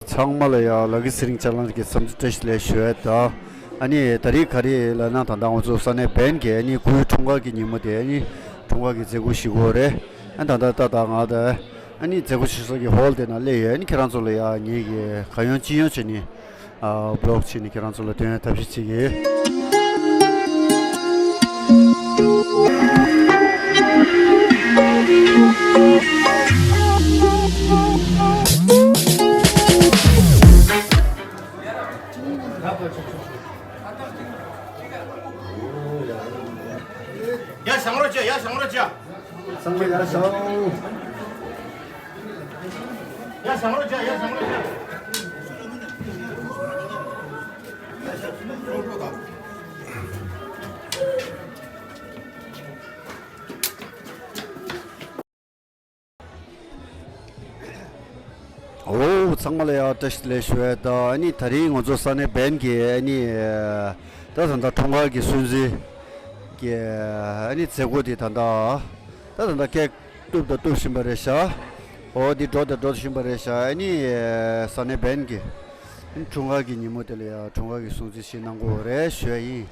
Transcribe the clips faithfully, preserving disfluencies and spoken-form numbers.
ཚང་མ་ལ་ཡང་ལག་གི་ཚེ་རིང་ཅ་ལག་གི་འཚམས་འདྲི་བཀྲ་ཤིས་བདེ་ལེགས་ཞུ་ཡ་དང་། ཨ་ནི་ད་རེས་ག་རེ་ལབ་ན། ད་ལྟ་ང་ཚོ་ས་གནས་བན་གྱི་ཨ་ནི་སྐུའི་འཁྲུངས་སྐར་གྱི་ཉིན་མོ་དེ། ཨ་ནི་འཁྲུངས་སྐར་གྱི་མཛད་སྒོ་ཞིག་དགོས་རེད། ཨ་ད་ལྟ་ད་ལྟ་ང་ད་ཨ་ནི་མཛད་སྒོ་ཞིག་ས་གི་ཧོལ་དེ་ན་སླེབས་ཡོད། ཨ་ནི་ཁྱེད་རང་ཚོ་ལ་ཡང་ངེད་ཀྱི་ག་ཡོང་ཅི་ཡོང་བྱས་ནས་ཨ་བི་ལོག་བྱས་ནས་ཁྱེད་རང་ཚོ་ལ་སྟོན་ཡ་ཐབས་ཤེས་བྱེད་ཀྱི་ཡོད། ཡ་བཞེངས་རོགས་བྱེད། ཡ་བཞེངས་རོགས་བྱེད། ཚང་མ་ཡར་བཞེངས། ཡ་བཞེངས་རོགས་བྱེད། ཡ་བཞེངས་རོགས་བྱེད། འོ། ཚང་མ་ལ་ཡང་བཀྲ་ཤིས་བདེ་ལེགས་ཞུ་ཡ་དང་། ཨ་ནི་ད་རིང་ང་ཚོ་ས་གནས་བན་གྱི་ཨ་ནི་ད་ད་ལྟ་འཁྲུངས་སྐར་གྱི་སྲུང་བརྩི་གི་ཨ་ནི་མཛད་སྒོ་དེ་ད་ལྟ་ད་ད་ལྟ་སྐད་གཏུབ་དང་གཏུབ་བཞིན་པ་རེད་ཤག་འོ་འདི་འགྲོ་དང་འགྲོ་བཞིན་པ་རེད་ཤག་ཨ་ནི་ས་གནས་བན་གྱི་འཁྲུངས་སྐར་གྱི་ཉིན་མོ་དེ་ལ་ཡང་འཁྲུངས་སྐར་གྱི་སྲུང་བརྩི་ཞིག་གནང་དགོས་རེད་ཞུ་ཡ་ཡིན།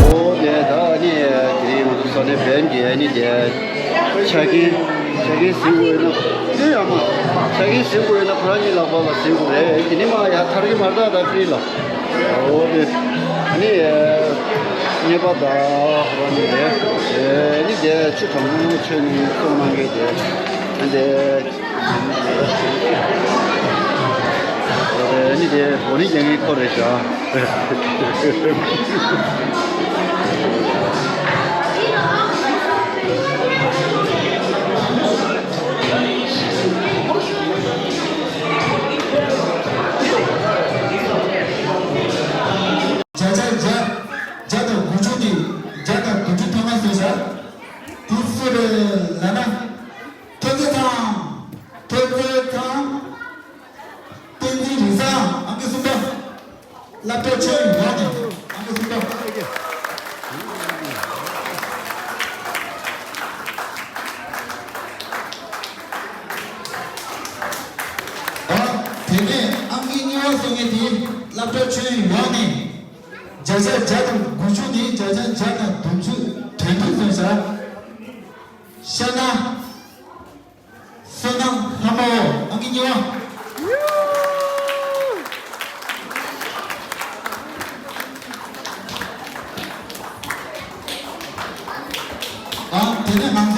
འོ་དེ་ད་ཨ་ནི་དེ་རིང་ང་ཚོ་ས་གནས་བན་གྱི་ཨ་ནི་དེ་ཆ་རྐྱེན་ཆ་རྐྱེན་ཟིན་དགོས་ན་དེ་ཡང་མ་ཆ་རྐྱེན་ཟིན་དགོས་ན་ཁོ་རང་གཉིས་ལག་པ་ལ་ཟིན་དགོས་རེད། དེ་ནི་མ་ཡ་ཐར་གི་མ་རེད་ད་ད་ཕི་ལ། འོ་དེ་ནི་ཉེས་པ་ད་ཁོ་རང་གཉིས་རེད། ནི་དེ་ཆུ་གྲང་མོ་མཆོད་ནས་གསུང་གནང་གི་དེ་དེ། ཨ་ནི་དེ་འོ་ནི་རྒྱ་ངའི་ཁོ་རེད་ཤག་བརྒྱ་ཆ་བརྒྱ། བརྒྱ་དང་དགུ་བཅུ་ནི་བརྒྱ་དང་དགུ་བཅུ་ཐོན་ཁ་བཟོས་ཤག་དེ་སུ་རེད་ལབ་ན། ཐོས་རྩེ་ཚང་། ཐོས་རྩེ་ཚང་། བསྟན་འཛིན་རིག་བཟང་། ཨང་ཀི་གསུམ་པ། སློབ་གྲྭ་ཆོས་ཡོངས་ནས་ཨང་ཀི་གསུམ་པ། ཨ། དེ་ནས་ཨང་ཀི་གཉིས་པ་སོང་ངས་དེ་སློབ་གྲྭ་ཆོས་ཡོངས་ནས་བརྒྱ་ཆ་བརྒྱ་དང་དགུ་བཅུ་ནས་བརྒྱ་ཆ་བརྒྱ་དང་བདུན་ཅུ་དོན་ཐུབ་སོང་ཤག་ཤ་ན། བསོད་ནམས་ལྷ་མོ། ཨང་ཀི་གཉིས་པ། ཨ། དེ་ནས་ང་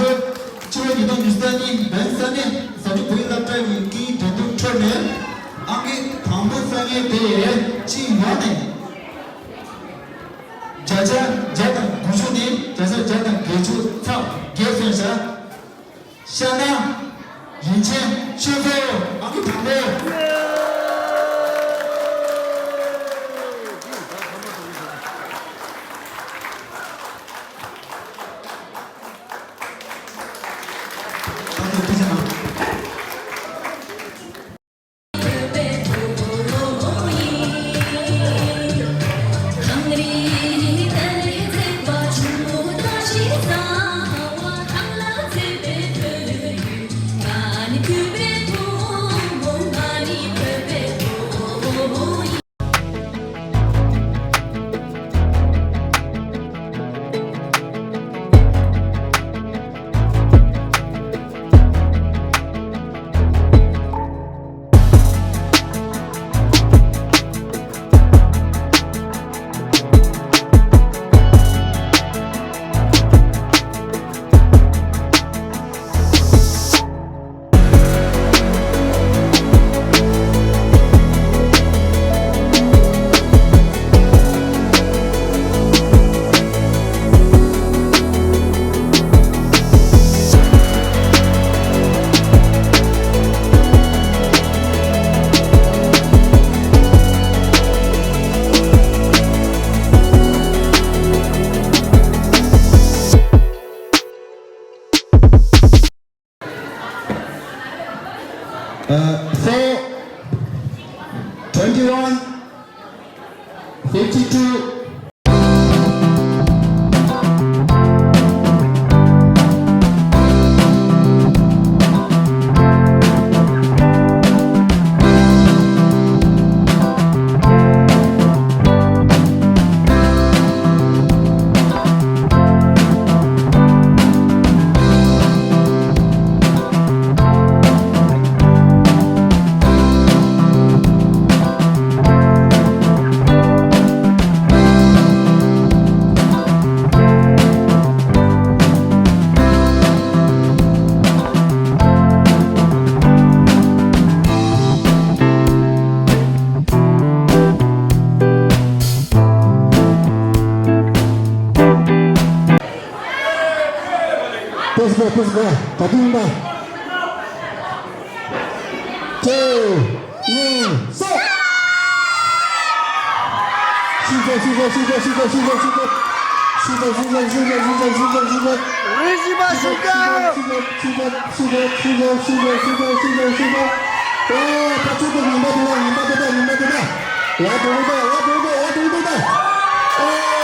ཚོའི་སྤྱི་ལོ་ཉིས་སྟོང་ཉི་ཤུ་རྩ་གཉིས་བན་ས་གནས་བཟའ་འབྲུ་བོད་ཡིག་སློབ་གྲྭ་ཡི་སྐད་ཡིག་འགྲན་བསྡུར་ཁྲོད་ནས་ཨང་ཀི་དང་པོ་སོང་ངས་དེ་སྤྱི་ཡོངས་ནས་བརྒྱ་ཆ་བརྒྱ་དང་དགུ་བཅུ་ནས་བརྒྱ་ཆ་བརྒྱ་དང་བརྒྱད་ཅུ་ཚེག་བརྒྱད་སོང་ཤག་ཤ་ན། རིན་ཆེན་ཆོས་འཚོ། ཨང་ཀི་དང་པོ། Fifty-two. ཕེས་གོ་ཕེས་གོ། ད་དུང་ཡིན་པ། གཅིག་གཉིས་གསུམ། ཤུགས་ཆེ་ཤུགས་ཆེ་ཤུགས་ཆེ། རིགས་བཞི་པ་ཤུགས་ཆེ། ཨོ། ད་ཚུར་དུ་ཉིན་པ་དེ་ལ་ཉིན་པ་དེ་ད་ཉིན་པ་དེ་ད། ཡར་འགྲོ་གི་འདུག་ཡར་འགྲོ་གི་འདུག་ཡར་འགྲོ་གི་འདུག་ད། ཨོ།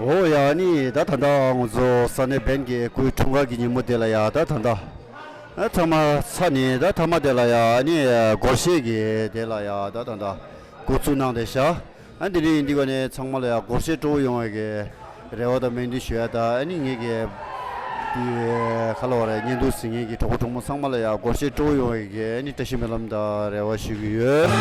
ཨོ་ཡ། ཨ་ནི་ད་ད་ལྟ་ང་ཚོ་ས་གནས་བན་གྱི་སྐུའི་འཁྲུངས་སྐར་གྱི་ཉིན་མོ་དེ་ལ་ཡ་ད་ད་ལྟ། ཨ་ཚང་མ་ཚར་ནས་ད་མཐའ་མ་དེ་ལ་ཡ་ཨ་ནི་སྒོར་གཞས་ཀྱི་དེ་ལ་ཡ་ད་ད་ད་འགོ་ཚུགས་གནང་བསྡད་ཤག་ཨ་འདི་ནས་འདི་ག་ནས་ཚང་མ་ལ་ཡ་སྒོར་གཞས་སྤྲོ་བོ་ཡོང་བའི་གི་རེ་བ་དང་སྨོན་འདུན་ཞུ་ཡ། ད་ཨ་ནི་ངེད་ཀྱི་དེ་ཁ་ལོ་བ་རེད། བརྙན་ཐུང་གཟིགས་མཁན་གྱི་གྲོགས་པོ་གྲོགས་མོ་ཚང་མ་ལ་ཡ་སྒོར་གཞས་སྤྲོ་བོ་ཡོང་བའི་གི་ཨ་ནི་བཀྲ་ཤིས་སྨོན་ལམ་དང་རེ་བ་ཞུ་གི་ཡོད།